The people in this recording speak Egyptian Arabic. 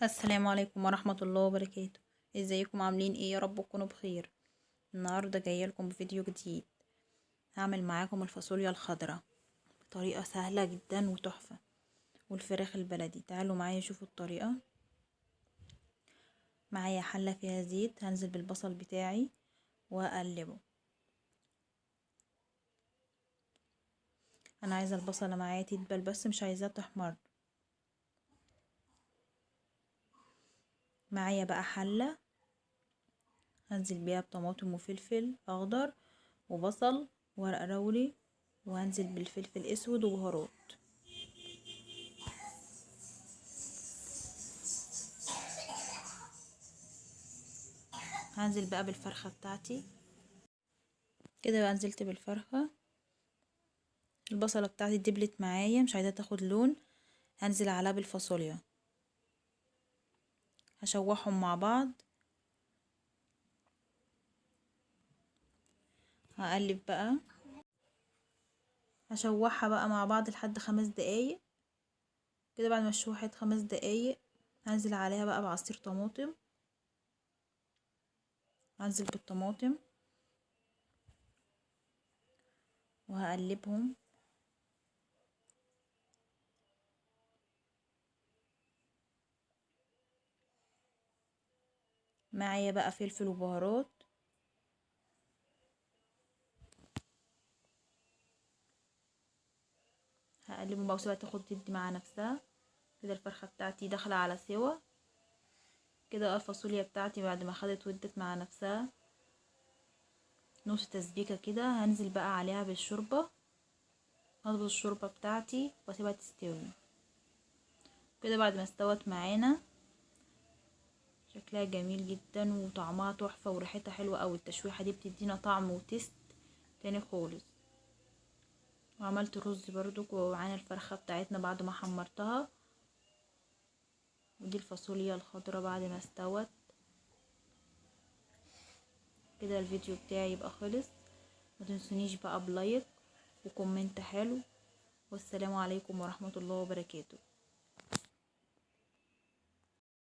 السلام عليكم ورحمة الله وبركاته. ازيكم عاملين ايه؟ يا رب تكونوا بخير. النهاردة جاية لكم بفيديو جديد، هعمل معاكم الفاصوليا الخضراء بطريقة سهلة جدا وتحفة، والفراخ البلدي. تعالوا معايا شوفوا الطريقة. معايا حلة فيها زيت، هنزل بالبصل بتاعي واقلبه. انا عايزة البصلة معايا تدبل بس، مش عايزاها تحمر. معايا بقى حلة هنزل بيها بطماطم وفلفل اخضر وبصل وورق لوري، وهنزل بالفلفل اسود وبهارات. هنزل بقى بالفرخة بتاعتي كده. بقى نزلت بالفرخة، البصلة بتاعتي دبلت معايا مش عايزة تاخد لون. هنزل عليها بالفاصوليا، هشوحهم مع بعض. هقلب بقى، هشوحها بقى مع بعض لحد 5 دقايق كده. بعد ما شوحت 5 دقايق هنزل عليها بقى بعصير طماطم. هنزل بالطماطم وهقلبهم. معايا بقى فلفل وبهارات. هقلبهم بقى وسيبها تاخد تدي مع نفسها كده. الفرخه بتاعتي داخله على سوا كده. الفاصوليا بتاعتي بعد ما خدت ودت مع نفسها نص تسبيكه كده، هنزل بقى عليها بالشوربه. هضبط الشوربة بتاعتي واسيبها تستوي كده. بعد ما استوت معانا شكلها جميل جدا وطعمها تحفة وريحتها حلوة قوي. التشويحه دي بتدينا طعم وتست تاني خالص. وعملت رز برضو ومعانا الفرخه بتاعتنا بعد ما حمرتها، ودي الفاصوليا الخضراء بعد ما استوت كده. الفيديو بتاعي يبقى خلص. ما تنسونيش بقى ب like و comment حلو، والسلام عليكم ورحمة الله وبركاته.